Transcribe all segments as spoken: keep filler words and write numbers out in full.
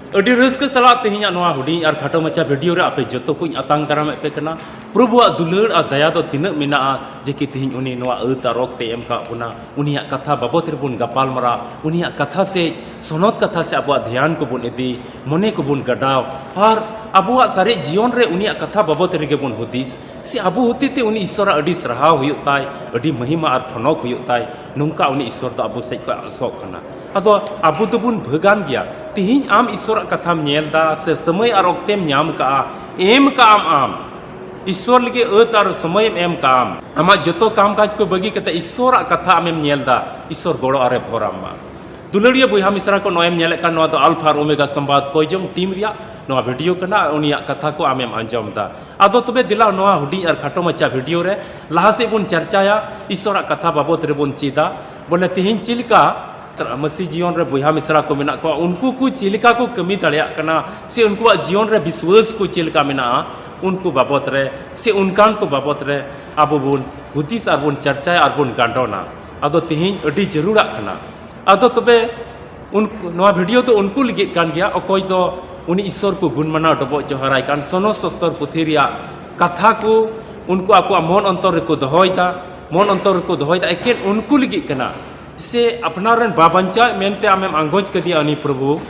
ᱟᱹᱰᱤ ᱨᱟᱹᱥᱠᱟᱹ ᱥᱟᱞᱟᱜ ᱛᱮᱦᱮᱧᱟᱜ ᱱᱚᱣᱟ ᱦᱩᱰᱤᱧ ᱟᱨ ᱠᱷᱟᱴᱚ ᱢᱟᱪᱷᱟ ᱵᱷᱤᱰᱤᱭᱳ ᱨᱮ ᱟᱯᱮ ᱡᱚᱛᱚ ᱠᱚᱧ ᱟᱛᱟᱝ ᱫᱟᱨᱟᱢᱮᱫ ᱯᱮ ᱠᱟᱱᱟ᱾ ᱯᱨᱚᱵᱷᱩᱣᱟᱜ ᱫᱩᱞᱟᱹᱲ ᱟᱨ ᱫᱟᱭᱟ ᱫᱚ ᱛᱤᱱᱟᱹᱜ ᱢᱮᱱᱟᱜᱼᱟ, ᱡᱮ ᱠᱤ ᱛᱮᱦᱮᱧ ᱩᱱᱤ ᱱᱚᱣᱟ ᱟᱹᱛ ᱟᱨ ᱚᱠᱛᱮ ᱮᱢ ᱠᱟᱜ ᱵᱚᱱᱟ, ᱩᱱᱤᱭᱟᱜ ᱠᱟᱛᱷᱟ ᱵᱟᱵᱚᱛ ᱨᱮᱵᱚᱱ ᱜᱟᱯᱟᱞ ᱢᱟᱨᱟᱣ, ᱩᱱᱤᱭᱟᱜ ᱠᱟᱛᱷᱟ ᱥᱮ ᱥᱚᱱᱚᱛ ᱠᱟᱛᱷᱟ ᱥᱮ ᱟᱵᱚᱣᱟᱜ ᱫᱷᱮᱭᱟᱱ ᱠᱚᱵᱚᱱ ᱤᱫᱤ, ᱢᱚᱱᱮ ᱠᱚᱵᱚᱱ ᱜᱟᱰᱟᱣ, ᱟᱨ ᱟᱵᱚᱣᱟᱜ ᱥᱟᱨᱮᱡ ᱡᱤᱭᱚᱱ ᱨᱮ ᱩᱱᱤᱭᱟᱜ ᱠᱟᱛᱷᱟ ᱵᱟᱵᱚᱛ ᱨᱮᱜᱮ ᱵᱚᱱ ᱦᱩᱫᱤᱥ, ᱥᱮ ᱟᱵᱚ ᱦᱚᱛᱮᱛᱮ ᱩᱱᱤ ᱤᱥᱥᱚᱨᱟᱜ ᱟᱹᱰᱤ ᱥᱟᱨᱦᱟᱣ ᱦᱩᱭᱩᱜ ᱛᱟᱭ, ᱟᱹᱰᱤ ᱢᱚᱦᱤᱢᱟ ᱟᱨ ᱴᱷᱚᱱᱚᱠ ᱦᱩᱭᱩᱜ ᱛᱟᱭ, ᱱᱚᱝᱠᱟ ᱩᱱᱤ ᱤᱥᱥᱚᱨ ᱫᱚ ᱟᱵᱚ ᱥᱮᱫ ᱠᱷᱚᱱ ᱟᱥᱚᱜ ᱠᱟᱱᱟ᱾ ᱟᱫᱚ ᱟᱵᱚ ᱫᱚᱵᱚᱱ ᱵᱷᱟᱹᱜᱟᱱ ᱜᱮᱭᱟ᱾ ᱛᱮᱦᱮᱧ ᱟᱢ ᱤᱥᱥᱚᱨᱟᱜ ᱠᱟᱛᱷᱟᱢ ᱧᱮᱞ ᱮᱫᱟ ᱥᱮ ᱥᱚᱢᱚᱭ ᱟᱨ ᱚᱠᱛᱮᱢ ᱧᱟᱢ ᱠᱟᱜᱼᱟ, ᱮᱢ ᱠᱟᱜ ᱟᱢ ᱟᱢ ᱤᱥᱥᱚᱨ ᱞᱟᱹᱜᱤᱫ ᱟᱹᱛ ᱟᱨ ᱥᱚᱢᱚᱭᱮᱢ ᱮᱢ ᱠᱟᱜ ᱟᱢ, ᱟᱢᱟᱜ ᱡᱚᱛᱚ ᱠᱟᱢ ᱠᱟᱡᱽ ᱠᱚ ᱵᱟᱹᱜᱤ ᱠᱟᱛᱮ ᱤᱥᱥᱚᱨᱟᱜ ᱠᱟᱛᱷᱟ ᱟᱢᱮᱢ ᱧᱮᱞ ᱮᱫᱟ, ᱤᱥᱥᱚᱨ ᱜᱚᱲᱚ ᱟᱨᱮ ᱵᱷᱚᱨ ᱟᱢ ᱢᱟ᱾ ᱫᱩᱞᱟᱹᱲᱤᱭᱟᱹ ᱵᱚᱭᱦᱟ ᱢᱤᱥᱨᱟ ᱠᱚ, ᱱᱚᱜᱼᱚᱭ ᱮᱢ ᱧᱮᱞᱮᱫ ᱠᱟᱱ ᱱᱚᱣᱟ ᱫᱚ ᱟᱞᱯᱷᱟ ᱟᱨ ᱳᱢᱮᱜᱟ ᱥᱚᱢᱵᱟᱫ ᱠᱚᱭᱡᱚᱝ ᱴᱤᱢ ᱨᱮᱭᱟᱜ ᱱᱚᱣᱟ ᱵᱷᱤᱰᱤᱭᱳ ᱠᱟᱱᱟ, ᱩᱱᱤᱭᱟᱜ ᱠᱟᱛᱷᱟ ᱠᱚ ᱟᱢᱮᱢ ᱟᱸᱡᱚᱢ ᱮᱫᱟ᱾ ᱟᱫᱚ ᱛᱚᱵᱮ ᱫᱮᱞᱟ ᱱᱚᱣᱟ ᱦᱩᱰᱤᱧ ᱟᱨ ᱠᱷᱟᱴᱚ ᱢᱟᱪᱷᱟ ᱵᱷᱤᱰᱤᱭᱳ ᱨᱮ ᱞᱟᱦᱟ ᱥᱮᱫ ᱵᱚᱱ ᱪᱟᱨᱪᱟᱭᱟ, ᱤᱥᱥᱚᱨᱟᱜ ᱠᱟᱛᱷᱟ ᱵᱟᱵᱚᱛ ᱨᱮᱵᱚᱱ ᱪᱮᱫᱟ᱾ ᱵᱚᱞᱮ ᱛᱮᱦᱮᱧ ᱪᱮᱫ ᱞᱮᱠᱟ ᱢᱟᱹᱥᱤ ᱡᱤᱭᱚᱱ ᱨᱮ ᱵᱚᱭᱦᱟ ᱢᱤᱥᱨᱟ ᱠᱚ ᱢᱮᱱᱟᱜ ᱠᱚᱣᱟ, ᱩᱱᱠᱩ ᱠᱚ ᱪᱮᱫ ᱞᱮᱠᱟ ᱠᱚ ᱠᱟᱹᱢᱤ ᱫᱟᱲᱮᱭᱟᱜ ᱠᱟᱱᱟ, ᱥᱮ ᱩᱱᱠᱩᱣᱟᱜ ᱡᱤᱭᱚᱱ ᱨᱮ ᱵᱤᱥᱣᱟᱹᱥ ᱠᱚ ᱪᱮᱫ ᱞᱮᱠᱟ ᱢᱮᱱᱟᱜᱼᱟ, ᱩᱱᱠᱩ ᱵᱟᱵᱚᱛ ᱨᱮ ᱥᱮ ᱚᱱᱠᱟᱱ ᱠᱚ ᱵᱟᱵᱚᱛ ᱨᱮ ᱟᱵᱚ ᱵᱚᱱ ᱦᱩᱫᱤᱥ ᱟᱨ ᱵᱚᱱ ᱪᱟᱨᱪᱟᱭᱟ ᱟᱨ ᱵᱚᱱ ᱜᱟᱱᱰᱚᱱᱟ᱾ ᱟᱫᱚ ᱛᱮᱦᱮᱧ ᱟᱹᱰᱤ ᱡᱟᱹᱨᱩᱲᱟᱜ ᱠᱟᱱᱟ᱾ ᱟᱫᱚ ᱛᱚᱵᱮ ᱩᱱᱠᱩ, ᱱᱚᱣᱟ ᱵᱷᱤᱰᱤᱭᱳ ᱫᱚ ᱩᱱᱠᱩ ᱞᱟᱹᱜᱤᱫ ᱠᱟᱱ ᱜᱮᱭᱟ, ᱚᱠᱚᱭ ᱫᱚ ᱩᱱᱤ ᱤᱥᱥᱚᱨ ᱠᱚ ᱜᱩᱱ ᱢᱟᱱᱟᱣ ᱰᱚᱵᱚᱜ ᱡᱚᱦᱟᱨᱟᱭ ᱠᱟᱱ, ᱥᱚᱱᱚ ᱥᱚᱥᱛᱚᱨ ᱯᱩᱛᱷᱤ ᱨᱮᱭᱟᱜ ᱠᱟᱛᱷᱟ ᱠᱚ ᱩᱱᱠᱩ ᱟᱠᱚᱣᱟᱜ ᱢᱚᱱ ᱚᱱᱛᱚᱨ ᱨᱮᱠᱚ ᱫᱚᱦᱚᱭᱮᱫᱟ, ᱢᱚᱱ ᱚᱱᱛᱚᱨ ᱨᱮᱠᱚ ᱫᱚᱦᱚᱭᱮᱫᱟ, ᱮᱠᱮᱱ ᱩᱱᱠᱩ ᱞᱟᱹᱜᱤᱫ ᱠᱟᱱᱟ᱾ ᱥᱮ ᱟᱯᱱᱟᱨ ᱨᱮᱱ ᱵᱟᱵᱟᱧᱪᱟᱣ ᱢᱮᱱᱛᱮ ᱟᱢᱮᱢ ᱟᱸᱜᱚᱪ ᱠᱟᱫᱮᱭᱟ ᱩᱱᱤ ᱯᱨᱚᱵᱷᱩ,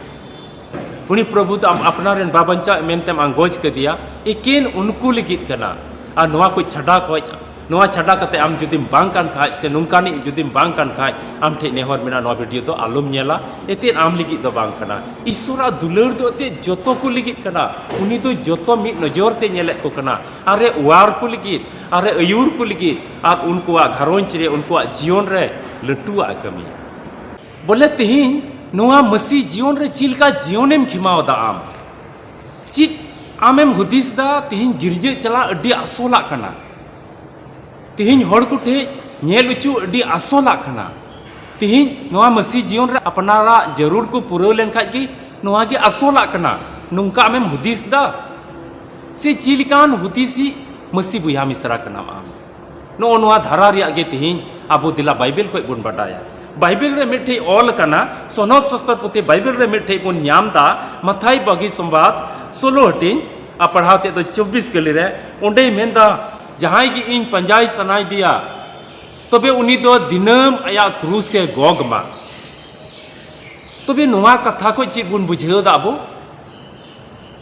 ᱩᱱᱤ ᱯᱨᱚᱵᱷᱩ ᱫᱚ ᱟᱢ ᱟᱯᱱᱟᱨ ᱨᱮᱱ ᱵᱟᱵᱟᱧᱪᱟᱣ ᱢᱮᱱᱛᱮᱢ ᱟᱸᱜᱚᱪ ᱠᱟᱫᱮᱭᱟ, ᱮᱠᱮᱱ ᱩᱱᱠᱩ ᱞᱟᱹᱜᱤᱫ ᱠᱟᱱᱟ᱾ ᱟᱨ ᱱᱚᱣᱟ ᱠᱚ ᱪᱷᱟᱰᱟ ᱠᱷᱚᱡ, ᱱᱚᱣᱟ ᱪᱷᱟᱰᱟ ᱠᱟᱛᱮ ᱟᱢ ᱡᱩᱫᱤᱢ ᱵᱟᱝ ᱠᱟᱱ ᱠᱷᱟᱡ, ᱥᱮ ᱱᱚᱝᱠᱟᱱᱤᱡ ᱡᱩᱫᱤᱢ ᱵᱟᱝ ᱠᱟᱱ ᱠᱷᱟᱡ, ᱟᱢ ᱴᱷᱮᱡ ᱱᱮᱦᱚᱨ ᱢᱮᱱᱟᱜᱼᱟ, ᱱᱚᱣᱟ ᱵᱷᱤᱰᱤᱭᱳ ᱫᱚ ᱟᱞᱚᱢ ᱧᱮᱞᱟ᱾ ᱮᱛᱮᱫ ᱟᱢ ᱞᱟᱹᱜᱤᱫ ᱫᱚ ᱵᱟᱝ ᱠᱟᱱᱟ᱾ ᱤᱥᱥᱚᱨᱟᱜ ᱫᱩᱞᱟᱹᱲ ᱫᱚ ᱮᱛᱮᱫ ᱡᱚᱛᱚ ᱠᱚ ᱞᱟᱹᱜᱤᱫ ᱠᱟᱱᱟ᱾ ᱩᱱᱤ ᱫᱚ ᱡᱚᱛᱚ ᱢᱤᱫ ᱱᱚᱡᱚᱨ ᱛᱮ ᱧᱮᱞᱮᱫ ᱠᱚ ᱠᱟᱱᱟ, ᱟᱨᱮ ᱚᱣᱟᱨ ᱠᱚ ᱞᱟᱹᱜᱤᱫ, ᱟᱨᱮ ᱟᱹᱭᱩᱨ ᱠᱚ ᱞᱟᱹᱜᱤᱫ, ᱟᱨ ᱩᱱᱠᱩᱣᱟᱜ ᱜᱷᱟᱨᱚᱸᱡᱽ ᱨᱮ, ᱩᱱᱠᱩᱣᱟᱜ ᱡᱤᱭᱚᱱ ᱨᱮ ᱞᱟᱹᱴᱩᱣᱟᱜ ᱮ ᱠᱟᱹᱢᱤᱭᱟ᱾ ᱵᱚᱞᱮ ᱛᱮᱦᱮᱧ ᱱᱚᱣᱟ ᱢᱟᱹᱥᱤ ᱡᱤᱭᱚᱱ ᱨᱮ ᱪᱮᱫ ᱞᱮᱠᱟ ᱡᱤᱭᱚᱱᱮᱢ ᱠᱷᱮᱢᱟᱣ ᱫᱟ ᱟᱢ? ᱪᱮᱫ ᱟᱢᱮᱢ ᱦᱩᱫᱤᱥ ᱫᱟ ᱛᱮᱦᱮᱧ ᱜᱤᱨᱡᱟᱹ ᱪᱟᱞᱟᱜ ᱟᱹᱰᱤ ᱟᱥᱚᱞᱟᱜ ᱠᱟᱱᱟ? ᱛᱮᱦᱮᱧ ᱦᱚᱲ ᱠᱚ ᱴᱷᱮᱡ ᱧᱮᱞ ᱦᱚᱪᱚ ᱟᱹᱰᱤ ᱟᱥᱚᱞᱟᱜ ᱠᱟᱱᱟ? ᱛᱮᱦᱮᱧ ᱱᱚᱣᱟ ᱢᱟᱹᱥᱤ ᱡᱤᱭᱚᱱ ᱨᱮ ᱟᱯᱱᱟᱨᱟᱜ ᱡᱟᱹᱨᱩᱲ ᱠᱚ ᱯᱩᱨᱟᱹᱣ ᱞᱮᱱᱠᱷᱟᱡ ᱜᱮ ᱱᱚᱣᱟ ᱜᱮ ᱟᱥᱚᱞᱟᱜ ᱠᱟᱱᱟ, ᱱᱚᱝᱠᱟ ᱟᱢᱮᱢ ᱦᱩᱫᱤᱥ ᱫᱟ? ᱥᱮ ᱪᱮᱫ ᱞᱮᱠᱟᱱ ᱦᱩᱫᱤᱥᱤᱡ ᱢᱟᱹᱥᱤ ᱵᱚᱭᱦᱟ ᱢᱤᱥᱨᱟ ᱠᱟᱱᱟᱢ ᱟᱢ? ᱱᱚᱜᱼᱚ ᱱᱚᱣᱟ ᱫᱷᱟᱨᱟ ᱨᱮᱭᱟᱜ ᱜᱮ ᱛᱮᱦᱮᱧ ᱟᱵᱚ ᱫᱮᱞᱟ ᱵᱟᱭᱵᱮᱞ ᱠᱷᱚᱡ ᱵᱚᱱ ᱵᱟᱰᱟᱭᱟ᱾ ᱵᱟᱭᱵᱮᱞ ᱨᱮ ᱢᱤᱫᱴᱷᱮᱡ ᱚᱞ ᱟᱠᱟᱱᱟ, ᱥᱚᱱᱚᱛ ᱥᱚᱥᱛᱚᱨ ᱯᱩᱛᱷᱤ ᱵᱟᱭᱵᱮᱞ ᱨᱮ ᱢᱤᱫᱴᱷᱮᱡ ᱵᱚᱱ ᱧᱟᱢ ᱮᱫᱟ, ᱢᱟᱛᱷᱟᱭ ᱵᱟᱹᱜᱤ ᱥᱚᱢᱵᱟᱫ ᱥᱳᱞᱳ ᱦᱟᱹᱴᱤᱧ ᱟᱨ ᱯᱟᱲᱦᱟᱣ ᱛᱮᱫ ᱫᱚ ᱪᱚᱵᱵᱤᱥ ᱠᱟᱹᱞᱤ ᱨᱮ᱾ ᱚᱸᱰᱮᱭ ᱢᱮᱱᱫᱟ, ᱡᱟᱦᱟᱸᱭ ᱜᱮ ᱤᱧ ᱯᱟᱸᱡᱟᱭ ᱥᱟᱱᱟᱭᱮᱫᱮᱭᱟ, ᱛᱚᱵᱮ ᱩᱱᱤ ᱫᱚ ᱫᱤᱱᱟᱹᱢ ᱟᱭᱟᱜ ᱠᱨᱩᱥ ᱮ ᱜᱚᱜᱽ ᱢᱟ᱾ ᱛᱚᱵᱮ ᱱᱚᱣᱟ ᱠᱟᱛᱷᱟ ᱠᱷᱚᱱ ᱪᱮᱫ ᱵᱚᱱ ᱵᱩᱡᱷᱟᱹᱣ ᱮᱫᱟ ᱟᱵᱚ?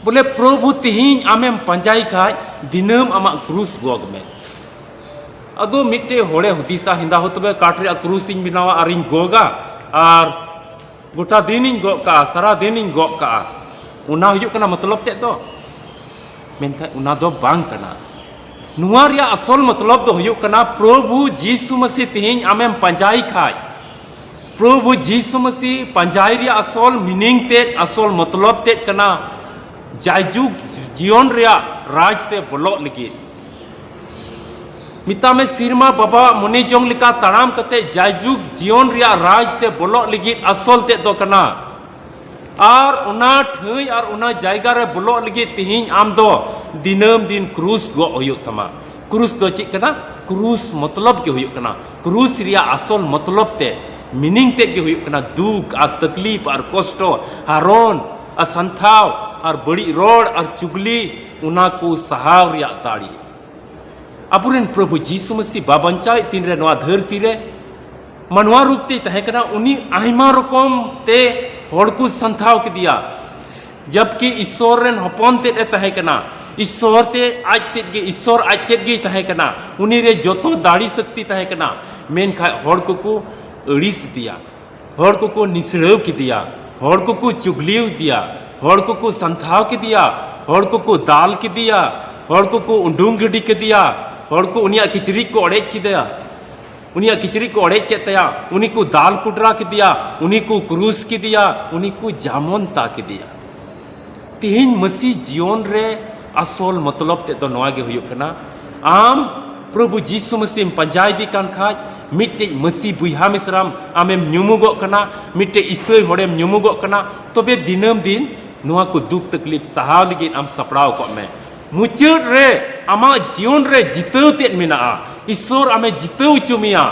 ᱵᱚᱞᱮ, ᱯᱨᱚᱵᱷᱩ, ᱛᱮᱦᱮᱧ ᱟᱢᱮᱢ ᱯᱟᱸᱡᱟᱭ ᱠᱷᱟᱡ, ᱫᱤᱱᱟᱹᱢ ᱟᱢᱟᱜ ᱠᱨᱩᱥ ᱜᱚᱜᱽ ᱢᱮ᱾ ᱟᱫᱚ ᱢᱤᱫᱴᱮᱡ ᱦᱚᱲᱮ ᱦᱩᱫᱤᱥᱟ, ᱦᱮᱸᱫᱟ ᱦᱚ ᱛᱚᱵᱮ ᱠᱟᱴ ᱨᱮᱭᱟᱜ ᱠᱨᱩᱥ ᱤᱧ ᱵᱮᱱᱟᱣᱟ ᱟᱨᱤᱧ ᱜᱚᱜᱟ, ᱟᱨ ᱜᱚᱴᱟ ᱫᱤᱱᱤᱧ ᱜᱚᱜ ᱠᱟᱜᱼᱟ, ᱥᱟᱨᱟ ᱫᱤᱱᱤᱧ ᱜᱚᱜ ᱠᱟᱜᱼᱟ, ᱚᱱᱟ ᱦᱩᱭᱩᱜ ᱠᱟᱱᱟ ᱢᱚᱛᱞᱚᱵ ᱛᱮᱫ ᱫᱚ? ᱢᱮᱱᱠᱷᱟᱱ ᱚᱱᱟ ᱫᱚ ᱵᱟᱝ ᱠᱟᱱᱟ᱾ ᱱᱚᱣᱟ ᱨᱮᱭᱟᱜ ᱟᱥᱚᱞ ᱢᱚᱛᱞᱚᱵ ᱫᱚ ᱦᱩᱭᱩᱜ ᱠᱟᱱᱟ, ᱯᱨᱚᱵᱷᱩ ᱡᱤᱥᱩ ᱢᱟᱥᱤ ᱛᱮᱦᱮᱧ ᱟᱢᱮᱢ ᱯᱟᱸᱡᱟᱭ ᱠᱷᱟᱡ, ᱯᱨᱚᱵᱷᱩ ᱡᱤᱥᱩ ᱢᱟᱥᱤ ᱯᱟᱸᱡᱟᱭ ᱨᱮᱭᱟᱜ ᱟᱥᱚᱞ meaning ᱛᱮᱫ, ᱟᱥᱚᱞ ᱢᱚᱛᱞᱚᱵ ᱛᱮᱫ ᱠᱟᱱᱟ ᱡᱟᱭᱡᱩᱜᱽ ᱡᱤᱭᱚᱱ ᱨᱮᱭᱟᱜ ᱨᱟᱡᱽ ᱛᱮ ᱵᱚᱞᱚᱜ ᱞᱟᱹᱜᱤᱫ᱾ ᱢᱮᱛᱟᱜ ᱢᱮ, ᱥᱮᱨᱢᱟ ᱵᱟᱵᱟᱣᱟᱜ ᱢᱚᱱᱮ ᱡᱚᱝ ᱞᱮᱠᱟ ᱛᱟᱲᱟᱢ ᱠᱟᱛᱮ ᱡᱟᱭᱡᱩᱜᱽ ᱡᱤᱭᱚᱱ ᱨᱮᱭᱟᱜ ᱨᱟᱡᱽ ᱛᱮ ᱵᱚᱞᱚᱜ ᱞᱟᱹᱜᱤᱫ ᱟᱥᱚᱞ ᱛᱮᱫ ᱫᱚ ᱠᱟᱱᱟ᱾ ᱟᱨ ᱚᱱᱟ ᱴᱷᱟᱹᱭ ᱟᱨ ᱚᱱᱟ ᱡᱟᱭᱜᱟ ᱨᱮ ᱵᱚᱞᱚᱜ ᱞᱟᱹᱜᱤᱫ ᱛᱮᱦᱮᱧ ᱟᱢ ᱫᱚ ᱫᱤᱱᱟᱹᱢ ᱫᱤᱱ ᱠᱨᱩᱥ ᱜᱚᱜ ᱦᱩᱭᱩᱜ ᱛᱟᱢᱟ᱾ ᱠᱨᱩᱥ ᱫᱚ ᱪᱮᱫ ᱠᱟᱱᱟ? ᱠᱨᱩᱥ ᱢᱚᱛᱞᱚᱵ ᱜᱮ ᱦᱩᱭᱩᱜ ᱠᱟᱱᱟ, ᱠᱨᱩᱥ ᱨᱮᱭᱟᱜ ᱟᱥᱚᱞ ᱢᱚᱛᱞᱚᱵ ᱛᱮ, meaning ᱛᱮᱫ ᱜᱮ ᱦᱩᱭᱩᱜ ᱠᱟᱱᱟ ᱫᱩᱠ ᱟᱨ ᱛᱟᱠᱞᱤᱯ ᱟᱨ ᱠᱚᱥᱴᱚ, ᱦᱟᱨᱚᱱ ᱟᱨ ᱥᱟᱱᱛᱷᱟᱣ ᱟᱨ ᱵᱟᱹᱲᱤᱡ ᱨᱚᱲ ᱟᱨ ᱪᱩᱜᱽᱞᱤ, ᱚᱱᱟ ᱠᱚ ᱥᱟᱦᱟᱣ ᱨᱮᱭᱟᱜ ᱫᱟᱲᱮ᱾ ᱟᱵᱚᱨᱮᱱ ᱯᱨᱚᱵᱷᱩ ᱡᱤᱥᱩ ᱢᱟᱹᱥᱤ ᱵᱟ ᱵᱟᱧᱪᱟᱣᱮᱫ ᱛᱤᱱᱨᱮ ᱱᱚᱣᱟ ᱫᱷᱟᱹᱨᱛᱤ ᱨᱮ ᱢᱟᱱᱣᱟ ᱨᱩᱯ ᱛᱮᱭ ᱛᱟᱦᱮᱸ ᱠᱟᱱᱟ, ᱩᱱᱤ ᱟᱭᱢᱟ ᱨᱚᱠᱚᱢ ᱛᱮ ᱦᱚᱲ ᱠᱚ ᱥᱟᱱᱛᱷᱟᱣ ᱠᱮᱫᱮᱭᱟ᱾ ᱡᱟᱵᱠᱤ ᱤᱥᱥᱚᱨ ᱨᱮᱱ ᱦᱚᱯᱚᱱ ᱛᱮᱫ ᱮ ᱛᱟᱦᱮᱸ ᱠᱟᱱᱟ, ᱤᱥᱥᱚᱨ ᱛᱮ ᱟᱡ ᱛᱮᱫ ᱜᱮ, ᱤᱥᱥᱚᱨ ᱟᱡ ᱛᱮᱫ ᱜᱮᱭ ᱛᱟᱦᱮᱸ ᱠᱟᱱᱟ, ᱩᱱᱤ ᱨᱮ ᱡᱚᱛᱚ ᱫᱟᱲᱮ ᱥᱚᱠᱛᱤ ᱛᱟᱦᱮᱸ ᱠᱟᱱᱟ᱾ ᱢᱮᱱᱠᱷᱟᱱ ᱦᱚᱲ ᱠᱚᱠᱚ ᱟᱹᱲᱤᱥ ᱮᱫᱮᱭᱟ, ᱦᱚᱲ ᱠᱚᱠᱚ ᱱᱤᱥᱲᱟᱹᱣ ᱠᱮᱫᱮᱭᱟ, ᱦᱚᱲ ᱠᱚᱠᱚ ᱪᱩᱜᱽᱞᱤᱣ ᱮᱫᱮᱭᱟ, ᱦᱚᱲ ᱠᱚᱠᱚ ᱥᱟᱱᱛᱷᱟᱣ ᱠᱮᱫᱮᱭᱟ, ᱦᱚᱲ ᱠᱚᱠᱚ ᱫᱟᱞ ᱠᱮᱫᱮᱭᱟ, ᱦᱚᱲ ᱠᱚᱠᱚ ᱩᱰᱩᱝ ᱜᱤᱰᱤ ᱠᱮᱫᱮᱭᱟ, ᱦᱚᱲ ᱠᱚ ᱩᱱᱤᱭᱟᱜ ᱠᱤᱪᱨᱤᱡ ᱠᱚ ᱚᱲᱮᱡ ᱠᱮᱫᱮᱭᱟ, ᱩᱱᱤᱭᱟᱜ ᱠᱤᱪᱨᱤᱡ ᱠᱚ ᱚᱲᱮᱡ ᱠᱮᱫ ᱛᱟᱭᱟ, ᱩᱱᱤ ᱠᱚ ᱫᱟᱞ ᱠᱩᱰᱨᱟ ᱠᱮᱫᱮᱭᱟ, ᱩᱱᱤ ᱠᱚ ᱠᱨᱩᱥ ᱠᱮᱫᱮᱭᱟ, ᱩᱱᱤ ᱠᱚ ᱡᱟᱢᱚᱱ ᱛᱟ ᱠᱮᱫᱮᱭᱟ᱾ ᱛᱮᱦᱮᱧ ᱢᱟᱹᱥᱤ ᱡᱤᱭᱚᱱ ᱨᱮ ᱟᱥᱚᱞ ᱢᱚᱛᱞᱚᱵ ᱛᱮᱫ ᱫᱚ ᱱᱚᱣᱟ ᱜᱮ ᱦᱩᱭᱩᱜ ᱠᱟᱱᱟ, ᱟᱢ ᱯᱨᱚᱵᱷᱩ ᱡᱤᱥᱩ ᱢᱟᱹᱥᱤᱢ ᱯᱟᱸᱡᱟ ᱤᱫᱤ ᱠᱟᱱ ᱠᱷᱟᱡ, ᱢᱤᱫᱴᱮᱡ ᱢᱟᱹᱥᱤ ᱵᱚᱭᱦᱟ ᱢᱤᱥᱨᱟᱢ ᱟᱢᱮᱢ ᱧᱩᱢᱩᱜᱚᱜ ᱠᱟᱱᱟ, ᱢᱤᱫᱴᱮᱡ ᱤᱥᱟᱹᱭ ᱦᱚᱲᱮᱢ ᱧᱩᱢᱩᱜᱚᱜ ᱠᱟᱱᱟ, ᱛᱚᱵᱮ ᱫᱤᱱᱟᱹᱢ ᱫᱤᱱ ᱱᱚᱣᱟ ᱠᱚ ᱫᱩᱠ ᱛᱟᱠᱞᱤᱯ ᱥᱟᱦᱟᱣ ᱞᱟᱹᱜᱤᱫ ᱟᱢ ᱥᱟᱯᱲᱟᱣ ᱠᱚᱜ ᱢᱮ᱾ ᱢᱩᱪᱟᱹᱫ ᱨᱮ ᱟᱢᱟᱜ ᱡᱤᱭᱚᱱ ᱨᱮ ᱡᱤᱛᱟᱹᱣ ᱛᱮᱫ ᱢᱮᱱᱟᱜᱼᱟ᱾ ᱤᱥᱥᱚᱨ ᱟᱢᱮ ᱡᱤᱛᱟᱹᱣ ᱦᱚᱪᱚ ᱢᱮᱭᱟ᱾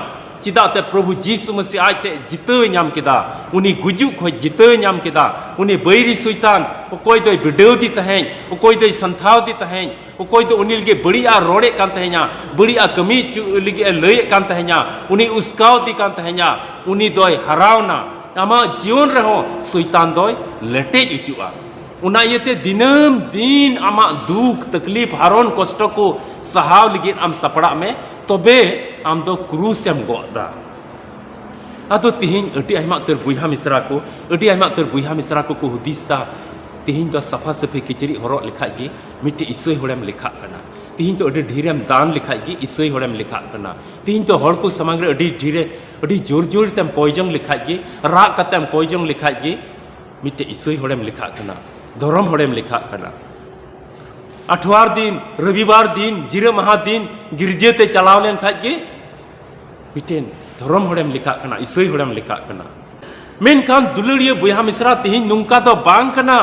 ᱪᱮᱫᱟᱜ ᱛᱮ ᱯᱨᱚᱵᱷᱩ ᱡᱤᱥᱩ ᱢᱟᱹᱥᱤ ᱟᱡ ᱛᱮ ᱡᱤᱛᱟᱹᱣ ᱧᱟᱢ ᱠᱮᱫᱟ, ᱩᱱᱤ ᱜᱩᱡᱩᱜ ᱠᱷᱚᱱ ᱡᱤᱛᱟᱹᱣ ᱧᱟᱢ ᱠᱮᱫᱟ᱾ ᱩᱱᱤ ᱵᱟᱹᱭᱨᱤ ᱥᱚᱭᱛᱟᱱ ᱚᱠᱚᱭ ᱫᱚᱭ ᱵᱤᱰᱟᱹᱣ ᱫᱤ ᱛᱟᱦᱮᱸᱫ, ᱚᱠᱚᱭ ᱫᱚᱭ ᱥᱟᱱᱛᱷᱟᱣ ᱫᱤ ᱛᱟᱦᱮᱸᱫ, ᱚᱠᱚᱭ ᱫᱚ ᱩᱱᱤ ᱞᱟᱹᱜᱤᱫ ᱵᱟᱹᱲᱤᱡ ᱟᱜ ᱨᱚᱲᱮᱫ ᱠᱟᱱ ᱛᱟᱦᱮᱸᱧᱟ, ᱵᱟᱹᱲᱤᱡ ᱟᱜ ᱠᱟᱹᱢᱤ ᱦᱚᱪᱚ ᱞᱟᱹᱜᱤᱫ ᱮ ᱞᱟᱹᱭᱮᱫ ᱠᱟᱱ ᱛᱟᱦᱮᱸᱧᱟ, ᱩᱱᱤ ᱩᱥᱠᱟᱣ ᱫᱤ ᱠᱟᱱ ᱛᱟᱦᱮᱸᱧᱟ, ᱩᱱᱤ ᱫᱚᱭ ᱦᱟᱨᱟᱣᱱᱟ᱾ ᱟᱢᱟᱜ ᱡᱤᱭᱚᱱ ᱨᱮᱦᱚᱸ ᱥᱚᱭᱛᱟᱱ ᱫᱚᱭ ᱞᱮᱴᱮᱡ ᱦᱚᱪᱚᱜᱼᱟ᱾ ᱚᱱᱟ ᱤᱭᱟᱹᱛᱮ ᱫᱤᱱᱟᱹᱢ ᱫᱤᱱ ᱟᱢᱟᱜ ᱫᱩᱠ ᱛᱟᱠᱞᱤᱯ ᱦᱟᱨᱚᱱ ᱠᱚᱥᱴᱚ ᱠᱚ ᱥᱟᱦᱟᱣ ᱞᱟᱹᱜᱤᱫ ᱟᱢ ᱥᱟᱯᱲᱟᱜ ᱢᱮ, ᱛᱚᱵᱮ ᱟᱢ ᱫᱚ ᱠᱨᱩᱥ ᱮᱢ ᱜᱚᱜ ᱮᱫᱟ᱾ ᱟᱫᱚ ᱛᱤᱦᱤᱧ ᱟᱹᱰᱤ ᱟᱭᱢᱟ ᱩᱛᱟᱹᱨ ᱵᱚᱭᱦᱟ ᱢᱤᱥᱨᱟ ᱠᱚ, ᱟᱹᱰᱤ ᱟᱭᱢᱟ ᱩᱛᱟᱹᱨ ᱵᱚᱭᱦᱟ ᱢᱤᱥᱨᱟ ᱠᱚᱠᱚ ᱦᱩᱫᱤᱥ ᱮᱫᱟ, ᱛᱤᱦᱤᱧ ᱫᱚ ᱥᱟᱯᱷᱟ ᱥᱟᱹᱯᱷᱤ ᱠᱤᱪᱨᱤᱡ ᱦᱚᱨᱚᱜ ᱞᱮᱠᱷᱟᱡ ᱜᱮ ᱢᱤᱫᱴᱮᱡ ᱤᱥᱟᱹᱭ ᱦᱚᱲᱮᱢ ᱞᱮᱠᱷᱟᱜ ᱠᱟᱱᱟ᱾ ᱛᱤᱦᱤᱧ ᱫᱚ ᱟᱹᱰᱤ ᱰᱷᱮᱨᱮᱢ ᱫᱟᱱ ᱞᱮᱠᱷᱟᱡ ᱜᱮ ᱤᱥᱟᱹᱭ ᱦᱚᱲᱮᱢ ᱞᱮᱠᱷᱟᱜ ᱠᱟᱱᱟ᱾ ᱛᱤᱦᱤᱧ ᱫᱚ ᱦᱚᱲ ᱠᱚ ᱥᱟᱢᱟᱝ ᱨᱮ ᱟᱹᱰᱤ ᱰᱷᱮᱨᱮ, ᱟᱹᱰᱤ ᱡᱳᱨ ᱡᱳᱨ ᱛᱮᱢ ᱠᱚᱭ ᱡᱚᱝ ᱞᱮᱠᱷᱟᱡ ᱜᱮ, ᱨᱟᱜ ᱠᱟᱛᱮᱢ ᱠᱚᱭ ᱡᱚᱝ ᱞᱮᱠᱷᱟᱡ ᱜᱮ ᱢᱤᱫᱴᱮᱡ ᱤᱥᱟᱹᱭ ᱦᱚᱲᱮᱢ ᱞᱮᱠᱷᱟᱜ ᱠᱟᱱᱟ, ᱫᱷᱚᱨᱚᱢ ᱦᱚᱲᱮᱢ ᱞᱮᱠᱷᱟᱜ ᱠᱟᱱᱟ᱾ ᱟᱴᱷᱣᱟᱨ ᱫᱤᱱ, ᱨᱚᱵᱤᱵᱟᱨ ᱫᱤᱱ, ᱡᱤᱨᱟᱹ ᱢᱟᱦᱟ ᱫᱤᱱ ᱜᱤᱨᱡᱟᱹ ᱛᱮ ᱪᱟᱞᱟᱣ ᱞᱮᱱ ᱠᱷᱟᱡ ᱜᱮ ᱢᱤᱫᱴᱮᱱ ᱫᱷᱚᱨᱚᱢ ᱦᱚᱲᱮᱢ ᱞᱮᱠᱷᱟᱜ ᱠᱟᱱᱟ, ᱤᱥᱟᱹᱭ ᱦᱚᱲᱮᱢ ᱞᱮᱠᱷᱟᱜ ᱠᱟᱱᱟ᱾ ᱢᱮᱱᱠᱷᱟᱱ ᱫᱩᱞᱟᱹᱲᱤᱭᱟᱹ ᱵᱚᱭᱦᱟ ᱢᱤᱥᱨᱟ, ᱛᱮᱦᱮᱧ ᱱᱚᱝᱠᱟ ᱫᱚ ᱵᱟᱝ ᱠᱟᱱᱟ᱾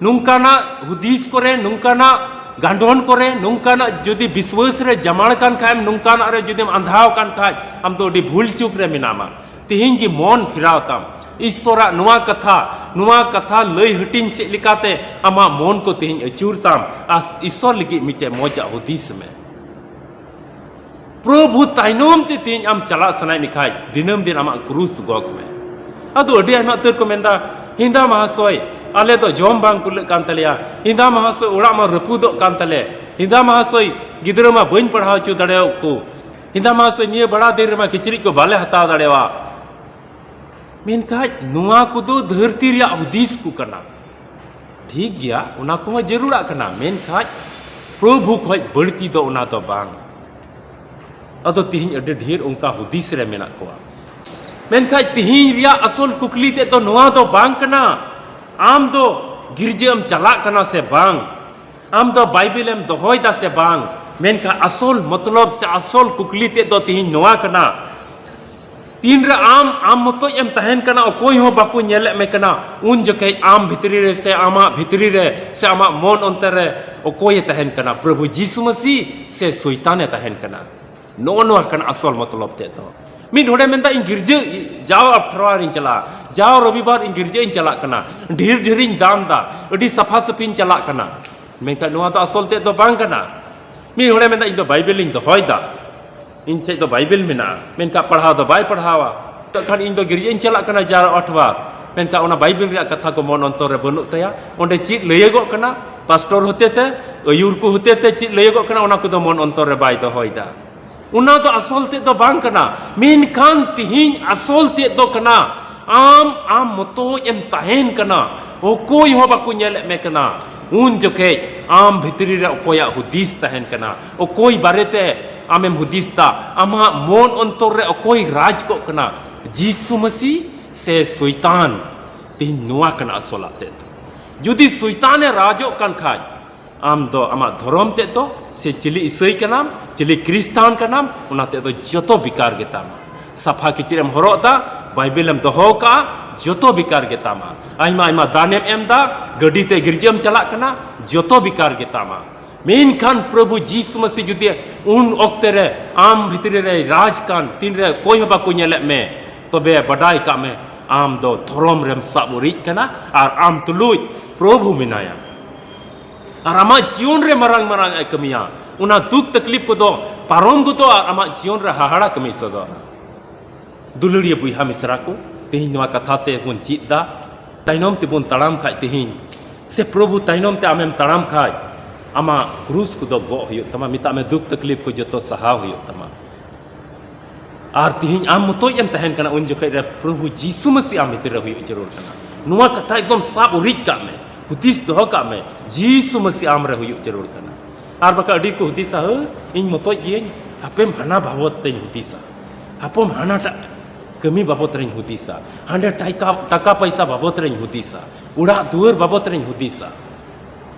ᱱᱚᱝᱠᱟᱱᱟᱜ ᱦᱩᱫᱤᱥ ᱠᱚᱨᱮ, ᱱᱚᱝᱠᱟᱱᱟᱜ ᱜᱟᱸᱰᱚᱱ ᱠᱚᱨᱮ, ᱱᱚᱝᱠᱟᱱᱟᱜ ᱡᱩᱫᱤ ᱵᱤᱥᱣᱟᱹᱥ ᱨᱮ ᱡᱟᱢᱟᱲ ᱠᱟᱱ ᱠᱷᱟᱡ, ᱱᱚᱝᱠᱟᱱᱟᱜ ᱨᱮ ᱡᱩᱫᱤᱢ ᱟᱸᱫᱷᱟᱣ ᱠᱟᱱ ᱠᱷᱟᱡ, ᱟᱢ ᱫᱚ ᱟᱹᱰᱤ ᱵᱷᱩᱞ ᱪᱩᱠ ᱨᱮ ᱢᱮᱱᱟᱢᱟ᱾ ᱛᱮᱦᱮᱧ ᱜᱮ ᱢᱚᱱ ᱯᱷᱮᱨᱟᱣ ᱛᱟᱢ᱾ ᱤᱥᱥᱚᱨᱟᱜ ᱱᱚᱣᱟ ᱠᱟᱛᱷᱟ, ᱱᱚᱣᱟ ᱠᱟᱛᱷᱟ ᱞᱟᱹᱭ ᱦᱟᱹᱴᱤᱧ ᱥᱮᱫ ᱞᱮᱠᱟᱛᱮ ᱟᱢᱟᱜ ᱢᱚᱱ ᱠᱚ ᱛᱮᱦᱮᱧ ᱟᱹᱪᱩᱨ ᱛᱟᱢ ᱟᱨ ᱤᱥᱥᱚᱨ ᱞᱟᱹᱜᱤᱫ ᱢᱤᱫᱴᱮᱡ ᱢᱚᱡᱟᱜ ᱦᱩᱫᱤᱥ ᱢᱮ᱾ ᱯᱨᱚᱵᱷᱩ ᱛᱟᱭᱱᱚᱢ ᱛᱮ ᱛᱮᱦᱮᱧ ᱟᱢ ᱪᱟᱞᱟᱜ ᱥᱟᱱᱟᱭᱮᱫ ᱢᱮ ᱠᱷᱟᱡ, ᱫᱤᱱᱟᱹᱢ ᱫᱤᱱ ᱟᱢᱟᱜ ᱠᱨᱩᱥ ᱜᱚᱜ ᱢᱮ᱾ ᱟᱫᱚ ᱟᱹᱰᱤ ᱟᱭᱢᱟ ᱩᱛᱟᱹᱨ ᱠᱚ ᱢᱮᱱᱫᱟ, "ᱦᱮᱸᱫᱟ ᱢᱟᱦᱟᱥᱚᱭ, ᱟᱞᱮ ᱫᱚ ᱡᱚᱢ ᱵᱟᱝ ᱠᱩᱞᱟᱹᱜ ᱠᱟᱱ ᱛᱟᱞᱮᱭᱟ, ᱦᱮᱸᱫᱟ ᱢᱟᱦᱟᱥᱚᱭ, ᱚᱲᱟᱜ ᱢᱟ ᱨᱟᱹᱯᱩᱫᱚᱜ ᱠᱟᱱ ᱛᱟᱞᱮ, ᱦᱮᱸᱫᱟ ᱢᱟᱦᱟᱥᱚᱭ, ᱜᱤᱫᱽᱨᱟᱹ ᱢᱟ ᱵᱟᱹᱧ ᱯᱟᱲᱦᱟᱣ ᱦᱚᱪᱚ ᱫᱟᱲᱮᱭᱟᱠᱚ, ᱦᱮᱸᱫᱟ ᱢᱟᱦᱟᱥᱚᱭ, ᱱᱤᱭᱟᱹ ᱵᱟᱲᱟ ᱫᱤᱱ ᱨᱮᱢᱟ ᱠᱤᱪᱨᱤᱡ ᱠᱚ ᱵᱟᱞᱮ ᱦᱟᱛᱟᱣ ᱫᱟᱲᱮᱭᱟᱜᱼᱟ᱾" ᱢᱮᱱᱠᱷᱟᱡ ᱱᱚᱣᱟ ᱠᱚᱫᱚ ᱫᱷᱟᱹᱨᱛᱤ ᱨᱮᱭᱟᱜ ᱦᱩᱫᱤᱥ ᱠᱚ ᱠᱟᱱᱟ᱾ ᱴᱷᱤᱠ ᱜᱮᱭᱟ, ᱚᱱᱟ ᱠᱚᱦᱚᱸ ᱡᱟᱹᱨᱩᱲᱟᱜ ᱠᱟᱱᱟ, ᱢᱮᱱᱠᱷᱟᱡ ᱯᱨᱚᱵᱷᱩ ᱠᱷᱚᱡ ᱵᱟᱹᱲᱛᱤ ᱫᱚ ᱚᱱᱟ ᱫᱚ ᱵᱟᱝ᱾ ᱟᱫᱚ ᱛᱤᱦᱤᱧ ᱟᱹᱰᱤ ᱰᱷᱮᱨ ᱚᱱᱠᱟ ᱦᱩᱫᱤᱥ ᱨᱮ ᱢᱮᱱᱟᱜ ᱠᱚᱣᱟ᱾ ᱢᱮᱱᱠᱷᱟᱡ ᱛᱤᱦᱤᱧ ᱨᱮᱭᱟᱜ ᱟᱥᱚᱞ ᱠᱩᱠᱞᱤ ᱛᱮᱫ ᱫᱚ ᱱᱚᱣᱟ ᱫᱚ ᱵᱟᱝ ᱠᱟᱱᱟ, ᱟᱢ ᱫᱚ ᱜᱤᱨᱡᱟᱹ ᱮᱢ ᱪᱟᱞᱟᱜ ᱠᱟᱱᱟ ᱥᱮ ᱵᱟᱝ? ᱟᱢ ᱫᱚ ᱵᱟᱭᱵᱮᱞ ᱮᱢ ᱫᱚᱦᱚᱭᱮᱫᱟ ᱥᱮ ᱵᱟᱝ? ᱢᱮᱱᱠᱷᱟᱱ ᱟᱥᱚᱞ ᱢᱚᱛᱞᱚᱵ ᱥᱮ ᱟᱥᱚᱞ ᱠᱩᱠᱞᱤ ᱛᱮᱫ ᱫᱚ ᱛᱤᱦᱤᱧ ᱱᱚᱣᱟ ᱠᱟᱱᱟ, ᱛᱤᱱᱨᱮ ᱟᱢ, ᱟᱢ ᱢᱚᱛᱚᱡ ᱮᱢ ᱛᱟᱦᱮᱱ ᱠᱟᱱᱟ, ᱚᱠᱚᱭ ᱦᱚᱸ ᱵᱟᱠᱚ ᱧᱮᱞᱮᱫ ᱢᱮ ᱠᱟᱱᱟ, ᱩᱱ ᱡᱚᱠᱷᱮᱡ ᱟᱢ ᱵᱷᱤᱛᱨᱤ ᱨᱮ ᱥᱮ ᱟᱢᱟᱜ ᱵᱷᱤᱛᱨᱤ ᱨᱮ ᱥᱮ ᱟᱢᱟᱜ ᱢᱚᱱ ᱚᱱᱛᱚᱨ ᱨᱮ ᱚᱠᱚᱭᱮ ᱛᱟᱦᱮᱱ ᱠᱟᱱᱟ, ᱯᱨᱚᱵᱷᱩ ᱡᱤᱥᱩ ᱢᱟᱹᱥᱤ ᱥᱮ ᱥᱚᱭᱛᱟᱱᱮ ᱛᱟᱦᱮᱱ ᱠᱟᱱᱟ? ᱱᱚᱜᱼᱚ ᱱᱚᱣᱟ ᱠᱟᱱᱟ ᱟᱥᱚᱞ ᱢᱚᱛᱞᱚᱵ ᱛᱮᱫ ᱫᱚ᱾ ᱢᱤᱫ ᱦᱚᱲᱮ ᱢᱮᱱᱫᱟ, "ᱤᱧ ᱜᱤᱨᱡᱟᱹ ᱡᱟᱣ ᱟᱴᱷᱣᱟᱨ ᱤᱧ ᱪᱟᱞᱟᱜᱼᱟ, ᱡᱟᱣ ᱨᱚᱵᱤᱵᱟᱨ ᱤᱧ ᱜᱤᱨᱡᱟᱹ ᱤᱧ ᱪᱟᱞᱟᱜ ᱠᱟᱱᱟ, ᱰᱷᱮᱨ ᱰᱷᱮᱨ ᱤᱧ ᱫᱟᱱ ᱫᱟ, ᱟᱹᱰᱤ ᱥᱟᱯᱷᱟ ᱥᱟᱹᱯᱷᱤᱧ ᱪᱟᱞᱟᱜ ᱠᱟᱱᱟ᱾" ᱢᱮᱱᱠᱷᱟᱱ ᱱᱚᱣᱟ ᱫᱚ ᱟᱥᱚᱞ ᱛᱮᱫ ᱫᱚ ᱵᱟᱝ ᱠᱟᱱᱟ᱾ ᱢᱤᱫ ᱦᱚᱲᱮ ᱢᱮᱱᱫᱟ, "ᱤᱧ ᱫᱚ ᱵᱟᱭᱵᱮᱞ ᱤᱧ ᱫᱚᱦᱚᱭᱮᱫᱟ, ᱤᱧ ᱴᱷᱮᱡ ᱫᱚ ᱵᱟᱭᱵᱮᱞ ᱢᱮᱱᱟᱜᱼᱟ, ᱢᱮᱱᱠᱷᱟᱱ ᱯᱟᱲᱦᱟᱣ ᱫᱚ ᱵᱟᱭ ᱯᱟᱲᱦᱟᱣᱟ᱾ ᱢᱮᱛᱟᱜ ᱠᱷᱟᱱ ᱤᱧ ᱫᱚ ᱜᱤᱨᱡᱟᱹᱧ ᱪᱟᱞᱟᱜ ᱠᱟᱱᱟ ᱡᱟᱣ ᱟᱴᱷᱣᱟᱨ, ᱢᱮᱱᱠᱷᱟᱱ ᱚᱱᱟ ᱵᱟᱭᱵᱮᱞ ᱨᱮᱭᱟᱜ ᱠᱟᱛᱷᱟ ᱠᱚ ᱢᱚᱱ ᱚᱱᱛᱚᱨ ᱨᱮ ᱵᱟᱹᱱᱩᱜ ᱛᱟᱭᱟ᱾ ᱚᱸᱰᱮ ᱪᱮᱫ ᱞᱟᱹᱭᱟᱹᱜᱚᱜ ᱠᱟᱱᱟ, ᱯᱟᱥᱴᱚᱨ ᱦᱚᱛᱮᱛᱮ, ᱟᱹᱭᱩᱨ ᱠᱚ ᱦᱚᱛᱮᱛᱮ ᱪᱮᱫ ᱞᱟᱹᱭᱟᱹᱜᱚᱜ ᱠᱟᱱᱟ, ᱚᱱᱟ ᱠᱚᱫᱚ ᱢᱚᱱ ᱚᱱᱛᱚᱨ ᱨᱮ ᱵᱟᱭ ᱫᱚᱦᱚᱭᱮᱫᱟ᱾ ᱚᱱᱟ ᱫᱚ ᱟᱥᱚᱞ ᱛᱮᱫ ᱫᱚ ᱵᱟᱝ ᱠᱟᱱᱟ, ᱢᱮᱱᱠᱷᱟᱱ ᱛᱤᱦᱤᱧ ᱟᱥᱚᱞ ᱛᱮᱫ ᱫᱚ ᱠᱟᱱᱟ, ᱟᱢ, ᱟᱢ ᱢᱚᱛᱚᱡ ᱮᱢ ᱛᱟᱦᱮᱱ ᱠᱟᱱᱟ, ᱚᱠᱚᱭ ᱦᱚᱸ ᱵᱟᱠᱚ ᱧᱮᱞᱮᱫ ᱢᱮ ᱠᱟᱱᱟ᱾ ᱩᱱ ᱡᱚᱠᱷᱮᱡ ᱟᱢ ᱵᱷᱤᱛᱨᱤ ᱨᱮ ᱚᱠᱚᱭᱟᱜ ᱦᱩᱫᱤᱥ ᱛᱟᱦᱮᱱ ᱠᱟᱱᱟ, ᱚᱠᱚᱭ ᱵᱟᱨᱮᱛᱮ ᱟᱢᱮᱢ ᱦᱩᱫᱤᱥ ᱫᱟ, ᱟᱢᱟᱜ ᱢᱚᱱ ᱚᱱᱛᱚᱨ ᱨᱮ ᱚᱠᱚᱭ ᱨᱟᱡᱽ ᱠᱚᱜ ᱠᱟᱱᱟ, ᱡᱤᱥᱩ ᱢᱟᱹᱥᱤ ᱥᱮ ᱥᱚᱭᱛᱟᱱ? ᱛᱤᱦᱤᱧ ᱱᱚᱣᱟ ᱠᱟᱱᱟ ᱟᱥᱚᱞᱟᱜ ᱛᱮᱫ ᱫᱚ᱾ ᱡᱩᱫᱤ ᱥᱚᱭᱛᱟᱱᱮ ᱨᱟᱡᱚᱜ ᱠᱟᱱ ᱠᱷᱟᱡ, ᱟᱢ ᱫᱚ ᱟᱢᱟᱜ ᱫᱷᱚᱨᱚᱢ ᱛᱮᱫ ᱫᱚ, ᱥᱮ ᱪᱤᱞᱤ ᱤᱥᱟᱹᱭ ᱠᱟᱱᱟᱢ, ᱪᱤᱞᱤ ᱠᱨᱤᱥᱛᱟᱱ ᱠᱟᱱᱟᱢ, ᱚᱱᱟ ᱛᱮᱫ ᱫᱚ ᱡᱚᱛᱚ ᱵᱮᱠᱟᱨ ᱜᱮᱛᱟᱢᱟ᱾ ᱥᱟᱯᱷᱟ ᱠᱤᱪᱨᱤᱡ ᱮᱢ ᱦᱚᱨᱚᱜ ᱫᱟ, ᱵᱟᱭᱵᱮᱞ ᱮᱢ ᱫᱚᱦᱚ ᱠᱟᱜᱼᱟ, ᱡᱚᱛᱚ ᱵᱮᱠᱟᱨ ᱜᱮᱛᱟᱢᱟ᱾ ᱟᱭᱢᱟ ᱟᱭᱢᱟ ᱫᱟᱱᱮᱢ ᱮᱢ ᱫᱟ, ᱜᱟᱹᱰᱤ ᱛᱮ ᱜᱤᱨᱡᱟᱹᱢ ᱪᱟᱞᱟᱜ ᱠᱟᱱᱟ, ᱡᱚᱛᱚ ᱵᱮᱠᱟᱨ ᱜᱮᱛᱟᱢᱟ᱾ ᱢᱮᱱᱠᱷᱟᱱ ᱯᱨᱚᱵᱷᱩ ᱡᱤᱥᱩ ᱢᱟᱹᱥᱤ ᱡᱩᱫᱤ ᱩᱱ ᱚᱠᱛᱮ ᱨᱮ ᱟᱢ ᱵᱷᱤᱛᱨᱤ ᱨᱮᱭ ᱨᱟᱡᱽ ᱠᱟᱱ, ᱛᱤᱱᱨᱮ ᱚᱠᱚᱭ ᱦᱚᱸ ᱵᱟᱠᱚ ᱧᱮᱞᱮᱫ ᱢᱮ, ᱛᱚᱵᱮ ᱵᱟᱰᱟᱭ ᱠᱟᱜ ᱢᱮ, ᱟᱢ ᱫᱚ ᱫᱷᱚᱨᱚᱢ ᱨᱮᱢ ᱥᱟᱵ ᱩᱨᱤᱡ ᱠᱟᱱᱟ ᱟᱨ ᱟᱢ ᱛᱩᱞᱩᱡ ᱯᱨᱚᱵᱷᱩ ᱢᱮᱱᱟᱭᱟ᱾ ᱟᱨ ᱟᱢᱟᱜ ᱡᱤᱭᱚᱱ ᱨᱮ ᱢᱟᱨᱟᱝ ᱢᱟᱨᱟᱝ ᱮ ᱠᱟᱹᱢᱤᱭᱟ᱾ ᱚᱱᱟ ᱫᱩᱠ ᱛᱟᱠᱞᱤᱯ ᱠᱚᱫᱚ ᱯᱟᱨᱚᱢ ᱜᱚᱫᱚᱜᱼᱟ ᱟᱨ ᱟᱢᱟᱜ ᱡᱤᱭᱚᱱ ᱨᱮ ᱦᱟᱦᱟᱲᱟ ᱠᱟᱹᱢᱤ ᱥᱚᱫᱚᱨᱟ᱾ ᱫᱩᱞᱟᱹᱲᱤᱭᱟᱹ ᱵᱚᱭᱦᱟ ᱢᱤᱥᱨᱟ ᱠᱚ, ᱛᱮᱦᱮᱧ ᱱᱚᱣᱟ ᱠᱟᱛᱷᱟ ᱛᱮ ᱵᱚᱱ ᱪᱮᱫ ᱫᱟ, ᱛᱟᱭᱱᱚᱢ ᱛᱮᱵᱚᱱ ᱛᱟᱲᱟᱢ ᱠᱷᱟᱡ ᱛᱮᱦᱮᱧ, ᱥᱮ ᱯᱨᱚᱵᱷᱩ ᱛᱟᱭᱱᱚᱢ ᱛᱮ ᱟᱢᱮᱢ ᱛᱟᱲᱟᱢ ᱠᱷᱟᱡ, ᱟᱢᱟᱜ ᱠᱨᱩᱥ ᱠᱚᱫᱚ ᱜᱚᱜ ᱦᱩᱭᱩᱜ ᱛᱟᱢᱟ, ᱢᱮᱛᱟᱜ ᱢᱮ ᱫᱩᱠ ᱛᱟᱠᱞᱤᱯ ᱠᱚ ᱡᱚᱛᱚ ᱥᱟᱦᱟᱣ ᱦᱩᱭᱩᱜ ᱛᱟᱢᱟ᱾ ᱟᱨ ᱛᱤᱦᱤᱧ ᱟᱢ ᱢᱚᱛᱚᱡ ᱮᱢ ᱛᱟᱦᱮᱱ ᱠᱟᱱᱟ, ᱩᱱ ᱡᱚᱠᱷᱮᱡ ᱨᱮ ᱯᱨᱚᱵᱷᱩ ᱡᱤᱥᱩ ᱢᱟᱹᱥᱤ ᱟᱢ ᱵᱷᱤᱛᱤᱨ ᱨᱮ ᱦᱩᱭᱩᱜ ᱡᱟᱹᱨᱩᱲ ᱠᱟᱱᱟ᱾ ᱱᱚᱣᱟ ᱠᱟᱛᱷᱟ ᱮᱠᱫᱚᱢ ᱥᱟᱵ ᱩᱨᱤᱡ ᱠᱟᱜ ᱢᱮ, ᱦᱩᱫᱤᱥ ᱫᱚᱦᱚ ᱠᱟᱜ ᱢᱮ, ᱡᱤᱥᱩ ᱢᱟᱹᱥᱤ ᱟᱢ ᱨᱮ ᱦᱩᱭᱩᱜ ᱡᱟᱹᱨᱩᱲ ᱠᱟᱱᱟ᱾ ᱟᱨ ᱵᱟᱠᱷᱟᱡ ᱟᱹᱰᱤ ᱠᱚ ᱦᱩᱫᱤᱥᱟ, "ᱦᱟᱹ, ᱤᱧ ᱢᱚᱛᱚᱡ ᱜᱤᱭᱟᱹᱧ, ᱦᱟᱯᱮᱢ ᱦᱟᱱᱟ ᱵᱟᱵᱚᱛ ᱛᱮᱧ ᱦᱩᱫᱤᱥᱟ, ᱦᱟᱯᱚᱢ ᱦᱟᱱᱟᱴᱟᱜ ᱠᱟᱹᱢᱤ ᱵᱟᱵᱚᱛ ᱨᱮᱧ ᱦᱩᱫᱤᱥᱟ, ᱦᱟᱸᱰᱮ ᱴᱟᱠᱟ, ᱴᱟᱠᱟ ᱯᱚᱭᱥᱟ ᱵᱟᱵᱚᱛ ᱨᱮᱧ ᱦᱩᱫᱤᱥᱟ, ᱚᱲᱟᱜ ᱫᱩᱣᱟᱹᱨ ᱵᱟᱵᱚᱛ ᱨᱮᱧ ᱦᱩᱫᱤᱥᱟ,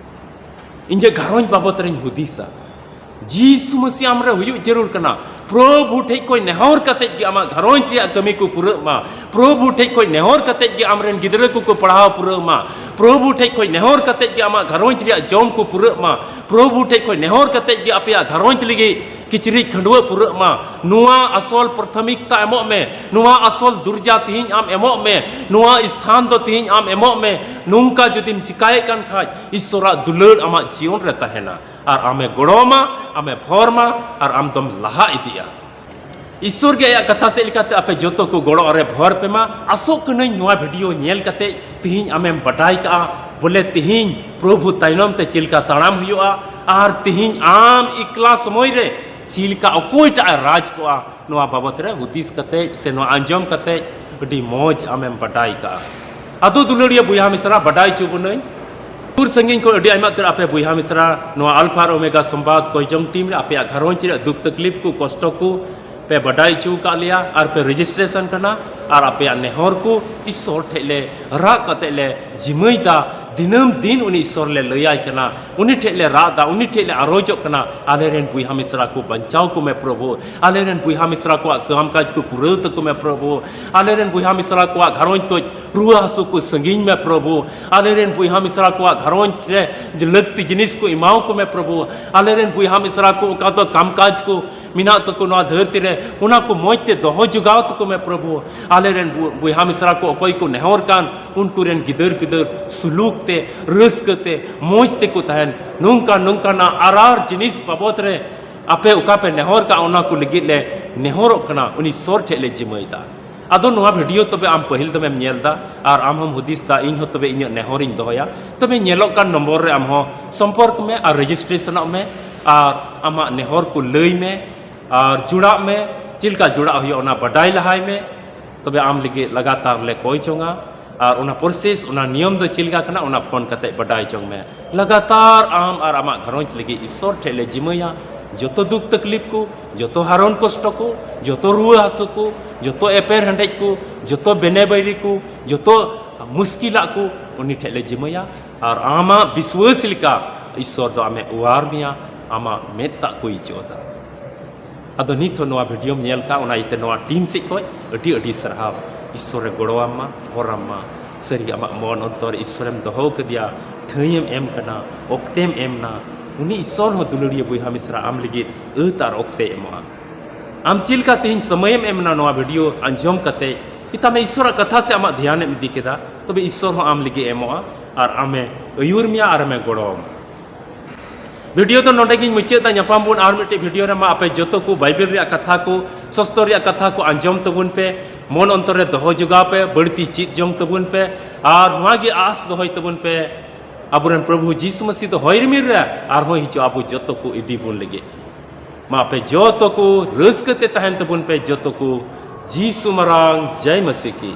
ᱤᱧᱟᱹᱜ ᱜᱷᱟᱨᱚᱸᱡᱽ ᱵᱟᱵᱚᱛ ᱨᱮᱧ ᱦᱩᱫᱤᱥᱟ᱾" ᱡᱤᱥᱩ ᱢᱟᱹᱥᱤ ᱟᱢ ᱨᱮ ᱦᱩᱭᱩᱜ ᱡᱟᱹᱨᱩᱲ ᱠᱟᱱᱟ᱾ ᱯᱨᱚᱵᱷᱩ ᱴᱷᱮᱡ ᱠᱷᱚᱡ ᱱᱮᱦᱚᱨ ᱠᱟᱛᱮᱡ ᱜᱮ ᱟᱢᱟᱜ ᱜᱷᱟᱨᱚᱸᱡᱽ ᱨᱮᱭᱟᱜ ᱠᱟᱹᱢᱤ ᱠᱚ ᱯᱩᱨᱟᱹᱜ ᱢᱟ᱾ ᱯᱨᱚᱵᱷᱩ ᱴᱷᱮᱡ ᱠᱷᱚᱡ ᱱᱮᱦᱚᱨ ᱠᱟᱛᱮᱡ ᱜᱮ ᱟᱢᱨᱮᱱ ᱜᱤᱫᱽᱨᱟᱹ ᱠᱚᱠᱚ ᱯᱟᱲᱦᱟᱣ ᱯᱩᱨᱟᱹᱣ ᱢᱟ᱾ ᱯᱨᱚᱵᱷᱩ ᱴᱷᱮᱡ ᱠᱷᱚᱡ ᱱᱮᱦᱚᱨ ᱠᱟᱛᱮᱡ ᱜᱮ ᱟᱢᱟᱜ ᱜᱷᱟᱨᱚᱸᱡᱽ ᱨᱮᱭᱟᱜ ᱡᱚᱢ ᱠᱚ ᱯᱩᱨᱟᱹᱜ ᱢᱟ᱾ ᱯᱨᱚᱵᱷᱩ ᱴᱷᱮᱡ ᱠᱷᱚᱡ ᱱᱮᱦᱚᱨ ᱠᱟᱛᱮᱡ ᱜᱮ ᱟᱯᱮᱭᱟᱜ ᱜᱷᱟᱨᱚᱸᱡᱽ ᱞᱟᱹᱜᱤᱫ ᱠᱤᱪᱨᱤᱡ ᱠᱷᱟᱹᱰᱣᱟᱹᱜ ᱯᱩᱨᱟᱹᱜ ᱢᱟ᱾ ᱱᱚᱣᱟ ᱟᱥᱚᱞ ᱯᱨᱟᱛᱷᱚᱢᱤᱠᱛᱟ ᱮᱢᱚᱜ ᱢᱮ, ᱱᱚᱣᱟ ᱟᱥᱚᱞ ᱫᱩᱨᱡᱟ ᱛᱤᱦᱤᱧ ᱟᱢ ᱮᱢᱚᱜ ᱢᱮ, ᱱᱚᱣᱟ ᱥᱛᱷᱟᱱ ᱫᱚ ᱛᱤᱦᱤᱧ ᱟᱢ ᱮᱢᱚᱜ ᱢᱮ᱾ ᱱᱚᱝᱠᱟ ᱡᱩᱫᱤᱢ ᱪᱤᱠᱟᱭᱮᱫ ᱠᱟᱱ ᱠᱷᱟᱡ, ᱤᱥᱥᱚᱨᱟᱜ ᱫᱩᱞᱟᱹᱲ ᱟᱢᱟᱜ ᱡᱤᱭᱚᱱ ᱨᱮ ᱛᱟᱦᱮᱱᱟ ᱟᱨ ᱟᱢᱮ ᱜᱚᱲᱚ ᱟᱢᱟ, ᱟᱢᱮ ᱵᱷᱚᱨ ᱢᱟ ᱟᱨ ᱟᱢ ᱫᱚᱢ ᱞᱟᱦᱟ ᱤᱫᱤᱜᱼᱟ᱾ ᱤᱥᱥᱚᱨ ᱜᱮ ᱟᱭᱟᱜ ᱠᱟᱛᱷᱟ ᱥᱮᱫ ᱞᱮᱠᱟᱛᱮ ᱟᱯᱮ ᱡᱚᱛᱚ ᱠᱚ ᱜᱚᱲᱚ ᱨᱮ ᱵᱷᱚᱨ ᱯᱮ ᱢᱟ᱾ ᱟᱥᱚᱜ ᱠᱟᱹᱱᱟᱹᱧ ᱱᱚᱣᱟ ᱵᱷᱤᱰᱤᱭᱳ ᱧᱮᱞ ᱠᱟᱛᱮ ᱛᱤᱦᱤᱧ ᱟᱢᱮᱢ ᱵᱟᱰᱟᱭ ᱠᱟᱜᱼᱟ ᱵᱚᱞᱮ ᱛᱤᱦᱤᱧ ᱯᱨᱚᱵᱷᱩ ᱛᱟᱭᱱᱚᱢ ᱛᱮ ᱪᱮᱫ ᱞᱮᱠᱟ ᱛᱟᱲᱟᱢ ᱦᱩᱭᱩᱜᱼᱟ ᱟᱨ ᱛᱤᱦᱤᱧ ᱟᱢ ᱮᱠᱞᱟ ᱥᱚᱢᱚᱭ ᱨᱮ ᱪᱮᱫ ᱞᱮᱠᱟ ᱚᱠᱚᱭᱴᱟᱜ ᱮ ᱨᱟᱡᱽ ᱠᱚᱜᱼᱟ᱾ ᱱᱚᱣᱟ ᱵᱟᱵᱚᱛ ᱨᱮ ᱦᱩᱫᱤᱥ ᱠᱟᱛᱮ ᱥᱮ ᱱᱚᱣᱟ ᱟᱸᱡᱚᱢ ᱠᱟᱛᱮ ᱟᱹᱰᱤ ᱢᱚᱡᱽ ᱟᱢᱮᱢ ᱵᱟᱰᱟᱭ ᱠᱟᱜᱼᱟ᱾ ᱟᱫᱚ ᱫᱩᱞᱟᱹᱲᱤᱭᱟᱹ ᱵᱚᱭᱦᱟ ᱢᱤᱥᱨᱟ, ᱵᱟᱰᱟᱭ ᱦᱚᱪᱚ ᱵᱚᱱᱟᱹᱧ ᱥᱩᱨ ᱥᱟᱺᱜᱤᱧ ᱠᱷᱚᱱ ᱟᱹᱰᱤ ᱟᱭᱢᱟ ᱩᱛᱟᱹᱨ ᱟᱯᱮ ᱵᱚᱭᱦᱟ ᱢᱤᱥᱨᱟ ᱱᱚᱣᱟ ᱟᱞᱯᱷᱟ ᱟᱨ ᱳᱢᱮᱜᱟ ᱥᱚᱢᱵᱟᱫ ᱠᱚᱭᱡᱚᱝ ᱴᱤᱢ ᱨᱮ ᱟᱯᱮᱭᱟᱜ ᱜᱷᱟᱨᱚᱸᱡᱽ ᱨᱮᱭᱟᱜ ᱫᱩᱠ ᱛᱟᱠᱞᱤᱯ ᱠᱚ, ᱠᱚᱥᱴᱚ ᱠᱚ ᱯᱮ ᱵᱟᱰᱟᱭ ᱦᱚᱪᱚ ᱟᱠᱟᱫ ᱞᱮᱭᱟ ᱟᱨ ᱯᱮ ᱨᱮᱡᱤᱥᱴᱨᱮᱥᱚᱱ ᱠᱟᱱᱟ ᱟᱨ ᱟᱯᱮᱭᱟᱜ ᱱᱮᱦᱚᱨ ᱠᱚ ᱤᱥᱥᱚᱨ ᱴᱷᱮᱡ ᱞᱮ ᱨᱟᱜ ᱠᱟᱛᱮ ᱞᱮ ᱡᱤᱢᱟᱹᱭ ᱫᱟ᱾ ᱫᱤᱱᱟᱹᱢ ᱫᱤᱱ ᱩᱱᱤ ᱤᱥᱥᱚᱨ ᱞᱮ ᱞᱟᱹᱭᱟᱭ ᱠᱟᱱᱟ, ᱩᱱᱤ ᱴᱷᱮᱡ ᱞᱮ ᱨᱟᱜ ᱫᱟ, ᱩᱱᱤ ᱴᱷᱮᱡ ᱞᱮ ᱟᱨᱚᱡᱚᱜ ᱠᱟᱱᱟ᱾ ᱟᱞᱮ ᱨᱮᱱ ᱵᱚᱭᱦᱟ ᱢᱤᱥᱨᱟ ᱠᱚ ᱵᱟᱧᱪᱟᱣ ᱠᱚᱢᱮ ᱯᱨᱚᱵᱷᱩ, ᱟᱞᱮ ᱨᱮᱱ ᱵᱚᱭᱦᱟ ᱢᱤᱥᱨᱟ ᱠᱚᱣᱟᱜ ᱠᱟᱢ ᱠᱟᱡᱽ ᱠᱚ ᱯᱩᱨᱟᱹᱣ ᱛᱟᱠᱚ ᱢᱮ ᱯᱨᱚᱵᱷᱩ, ᱟᱞᱮ ᱨᱮᱱ ᱵᱚᱭᱦᱟ ᱢᱤᱥᱨᱟ ᱠᱚᱣᱟᱜ ᱜᱷᱟᱨᱚᱸᱡᱽ ᱠᱷᱚᱡ ᱨᱩᱣᱟᱹ ᱦᱟᱹᱥᱩ ᱠᱚ ᱥᱟᱺᱜᱤᱧ ᱢᱮ ᱯᱨᱚᱵᱷᱩ, ᱟᱞᱮ ᱨᱮᱱ ᱵᱚᱭᱦᱟ ᱢᱤᱥᱨᱟ ᱠᱚᱣᱟᱜ ᱜᱷᱟᱨᱚᱸᱡᱽ ᱨᱮ ᱞᱟᱹᱠᱛᱤ ᱡᱤᱱᱤᱥ ᱠᱚ ᱮᱢᱟᱣ ᱠᱚ ᱢᱮ ᱯᱨᱚᱵᱷᱩ, ᱟᱞᱮ ᱨᱮᱱ ᱵᱚᱭᱦᱟ ᱢᱤᱥᱨᱟ ᱠᱚ ᱚᱠᱟ ᱫᱚ ᱠᱟᱢ ᱠᱟᱡᱽ ᱠᱚ ᱢᱮᱱᱟᱜ ᱛᱟᱠᱚ ᱱᱚᱣᱟ ᱫᱷᱟᱹᱨᱛᱤ ᱨᱮ, ᱚᱱᱟ ᱠᱚ ᱢᱚᱡᱽ ᱛᱮ ᱫᱚᱦᱚ ᱡᱚᱜᱟᱣ ᱛᱟᱠᱚ ᱢᱮ ᱯᱨᱚᱵᱷᱩ᱾ ᱟᱞᱮ ᱨᱮᱱ ᱵᱚ-, ᱵᱚᱭᱦᱟ ᱢᱤᱥᱨᱟ ᱠᱚ ᱚᱠᱚᱭ ᱠᱚ ᱱᱮᱦᱚᱨ ᱠᱟᱱ, ᱩᱱᱠᱩ ᱨᱮᱱ ᱜᱤᱫᱟᱹᱨ ᱯᱤᱫᱟᱹᱨ ᱥᱩᱞᱩᱠ ᱛᱮ, ᱨᱟᱹᱥᱠᱟᱹ ᱛᱮ, ᱢᱚᱡᱽ ᱛᱮᱠᱚ ᱛᱟᱦᱮᱱ᱾ ᱱᱚᱝᱠᱟ ᱱᱚᱝᱠᱟᱱᱟᱜ ᱟᱨ ᱟᱨ ᱡᱤᱱᱤᱥ ᱵᱟᱵᱚᱫ ᱨᱮ ᱟᱯᱮ ᱚᱠᱟ ᱯᱮ ᱱᱮᱦᱚᱨ ᱠᱟᱜ, ᱚᱱᱟ ᱠᱚ ᱞᱟᱹᱜᱤᱫ ᱞᱮ ᱱᱮᱦᱚᱨᱚᱜ ᱠᱟᱱᱟ, ᱩᱱᱤ ᱥᱚᱨ ᱴᱷᱮᱡ ᱞᱮ ᱡᱤᱢᱟᱹᱭ ᱫᱟ᱾ ᱟᱫᱚ ᱱᱚᱣᱟ ᱵᱷᱤᱰᱤᱭᱳ ᱛᱚᱵᱮ ᱟᱢ ᱯᱟᱹᱦᱤᱞ ᱫᱚᱢᱮᱢ ᱧᱮᱞ ᱫᱟ ᱟᱨ ᱟᱢ ᱦᱚᱸᱢ ᱦᱩᱫᱤᱥ ᱫᱟ, ᱤᱧ ᱦᱚᱸ ᱛᱚᱵᱮ ᱤᱧᱟᱹᱜ ᱱᱮᱦᱚᱨᱤᱧ ᱫᱚᱦᱚᱭᱟ᱾ ᱛᱚᱵᱮ ᱧᱮᱞᱚᱜ ᱠᱟᱱ ᱱᱚᱢᱵᱚᱨ ᱨᱮ ᱟᱢ ᱦᱚᱸ ᱥᱚᱢᱯᱚᱨᱠ ᱢᱮ ᱟᱨ ᱨᱮᱡᱤᱥᱴᱨᱮᱥᱚᱱᱚᱜ ᱢᱮ ᱟᱨ ᱟᱢᱟᱜ ᱱᱮᱦᱚᱨ ᱠᱚ ᱞᱟᱹᱭ ᱢᱮ ᱟᱨ ᱡᱩᱲᱟᱜ ᱢᱮ᱾ ᱪᱮᱫ ᱞᱮᱠᱟ ᱡᱩᱲᱟᱜ ᱦᱩᱭᱩᱜᱼᱟ, ᱚᱱᱟ ᱵᱟᱰᱟᱭ ᱞᱟᱦᱟᱭ ᱢᱮ᱾ ᱛᱚᱵᱮ ᱟᱢ ᱞᱟᱹᱜᱤᱫ ᱞᱟᱜᱟᱛᱟᱨ ᱞᱮ ᱠᱚᱭ ᱡᱚᱝᱟ᱾ ᱟᱨ ᱚᱱᱟ ᱯᱨᱚᱥᱮᱥ, ᱚᱱᱟ ᱱᱤᱭᱚᱢ ᱫᱚ ᱪᱮᱫ ᱞᱮᱠᱟ ᱠᱟᱱᱟ, ᱚᱱᱟ ᱯᱷᱳᱱ ᱠᱟᱛᱮ ᱵᱟᱰᱟᱭ ᱡᱚᱝ ᱢᱮ᱾ ᱞᱟᱜᱟᱛᱟᱨ ᱟᱢ ᱟᱨ ᱟᱢᱟᱜ ᱜᱷᱟᱨᱚᱸᱡᱽ ᱞᱟᱹᱜᱤᱫ ᱤᱥᱥᱚᱨ ᱴᱷᱮᱡ ᱞᱮ ᱡᱤᱢᱟᱹᱭᱟ᱾ ᱡᱚᱛᱚ ᱫᱩᱠ ᱛᱟᱠᱞᱤᱯ ᱠᱚ, ᱡᱚᱛᱚ ᱦᱟᱨᱚᱱ ᱠᱚᱥᱴᱚ ᱠᱚ, ᱡᱚᱛᱚ ᱨᱩᱣᱟᱹ ᱦᱟᱹᱥᱩ ᱠᱚ, ᱡᱚᱛᱚ ᱮᱯᱮᱨ ᱦᱮᱸᱰᱮᱡ ᱠᱚ, ᱡᱚᱛᱚ ᱵᱮᱱᱮ ᱵᱟᱹᱭᱨᱤ ᱠᱚ, ᱡᱚᱛᱚ ᱢᱩᱥᱠᱤᱞᱟᱜ ᱠᱚ ᱩᱱᱤ ᱴᱷᱮᱡ ᱞᱮ ᱡᱤᱢᱟᱹᱭᱟ᱾ ᱟᱨ ᱟᱢᱟᱜ ᱵᱤᱥᱣᱟᱹᱥ ᱞᱮᱠᱟ ᱤᱥᱥᱚᱨ ᱫᱚ ᱟᱢᱮ ᱚᱣᱟᱨ ᱢᱮᱭᱟ, ᱟᱢᱟᱜ ᱢᱮᱫ ᱫᱟᱜ ᱠᱚᱭ ᱡᱚᱫᱟ᱾ ᱟᱫᱚ ᱱᱤᱛ ᱦᱚᱸ ᱱᱚᱣᱟ ᱵᱷᱤᱰᱤᱭᱳᱢ ᱧᱮᱞ ᱠᱟᱜ, ᱚᱱᱟ ᱤᱭᱟᱹᱛᱮ ᱱᱚᱣᱟ ᱴᱤᱢ ᱥᱮᱫ ᱠᱷᱚᱡ ᱟᱹᱰᱤ ᱟᱹᱰᱤ ᱥᱟᱨᱦᱟᱣ᱾ ᱤᱥᱥᱚᱨᱮ ᱜᱚᱲᱚᱣᱟᱢ ᱢᱟ, ᱦᱚᱨᱟᱢ ᱢᱟ᱾ ᱥᱟᱹᱨᱤᱜᱮ ᱟᱢᱟᱜ ᱢᱚᱱ ᱚᱱᱛᱚᱨ ᱨᱮ ᱤᱥᱥᱚᱨᱮᱢ ᱫᱚᱦᱚ ᱠᱟᱫᱮᱭᱟ, ᱴᱷᱟᱹᱭᱮᱢ ᱮᱢ ᱠᱟᱱᱟ, ᱚᱠᱛᱮᱢ ᱮᱢ ᱱᱟ, ᱩᱱᱤ ᱤᱥᱥᱚᱨ ᱦᱚᱸ ᱫᱩᱞᱟᱹᱲᱤᱭᱟᱹ ᱵᱚᱭᱦᱟ ᱢᱤᱥᱨᱟ ᱟᱢ ᱞᱟᱹᱜᱤᱫ ᱟᱹᱛ ᱟᱨ ᱚᱠᱛᱮᱭ ᱮᱢᱚᱜᱼᱟ᱾ ᱟᱢ ᱪᱮᱫ ᱞᱮᱠᱟ ᱛᱮᱦᱮᱧ ᱥᱚᱢᱚᱭᱮᱢ ᱮᱢ ᱮᱱᱟ ᱱᱚᱣᱟ ᱵᱷᱤᱰᱤᱭᱳ ᱟᱸᱡᱚᱢ ᱠᱟᱛᱮ, ᱢᱮᱛᱟᱢ ᱤᱥᱥᱚᱨᱟᱜ ᱠᱟᱛᱷᱟ ᱥᱮ ᱟᱢᱟᱜ ᱫᱷᱮᱭᱟᱱᱮᱢ ᱤᱫᱤ ᱠᱮᱫᱟ, ᱛᱚᱵᱮ ᱤᱥᱥᱚᱨ ᱦᱚᱸ ᱟᱢ ᱞᱟᱹᱜᱤᱫ ᱮ ᱮᱢᱚᱜᱼᱟ ᱟᱨ ᱟᱢᱮ ᱟᱹᱭᱩᱨ ᱢᱮᱭᱟ ᱟᱨ ᱟᱢᱮ ᱜᱚᱲᱚ ᱟᱢᱟ᱾ ᱵᱷᱤᱰᱤᱭᱳ ᱫᱚ ᱱᱚᱰᱮ ᱜᱤᱧ ᱢᱩᱪᱟᱹᱫ ᱮᱫᱟ᱾ ᱧᱟᱯᱟᱢ ᱵᱚᱱ ᱟᱨ ᱢᱤᱫᱴᱮᱡ ᱵᱷᱤᱰᱤᱭᱳ ᱨᱮ᱾ ᱢᱟ ᱟᱯᱮ ᱡᱚᱛᱚ ᱠᱚ ᱵᱟᱭᱵᱮᱞ ᱨᱮᱭᱟᱜ ᱠᱟᱛᱷᱟ ᱠᱚ, ᱥᱚᱥᱛᱚ ᱨᱮᱭᱟᱜ ᱠᱟᱛᱷᱟ ᱠᱚ ᱟᱸᱡᱚᱢ ᱛᱟᱵᱚᱱ ᱯᱮ, ᱢᱚᱱ ᱚᱱᱛᱚᱨ ᱨᱮ ᱫᱚᱦᱚ ᱡᱚᱜᱟᱣ ᱯᱮ, ᱵᱟᱹᱲᱛᱤ ᱪᱮᱫ ᱡᱚᱝ ᱛᱟᱵᱚᱱ ᱯᱮ, ᱟᱨ ᱱᱚᱣᱟ ᱜᱮ ᱟᱸᱥ ᱫᱚᱦᱚᱭ ᱛᱟᱵᱚᱱ ᱯᱮ, ᱟᱵᱚᱨᱮᱱ ᱯᱨᱚᱵᱷᱩ ᱡᱤᱥᱩ ᱢᱟᱹᱥᱤ ᱫᱚ ᱦᱚᱭ ᱨᱤᱢᱤᱞ ᱨᱮ ᱟᱨᱦᱚᱸ ᱦᱤᱡᱩᱜ ᱟᱵᱚ ᱡᱚᱛᱚ ᱠᱚ ᱤᱫᱤ ᱵᱚᱱ ᱞᱟᱹᱜᱤᱫ᱾ ᱢᱟ ᱟᱯᱮ ᱡᱚᱛᱚ ᱠᱚ ᱨᱟᱹᱥᱠᱟᱹ ᱛᱮ ᱛᱟᱦᱮᱱ ᱛᱟᱵᱚᱱ ᱯᱮ, ᱡᱚᱛᱚ ᱠᱚ ᱡᱤᱥᱩ ᱢᱟᱨᱟᱝ ᱡᱟᱭ ᱢᱟᱹᱥᱤ ᱠᱤ᱾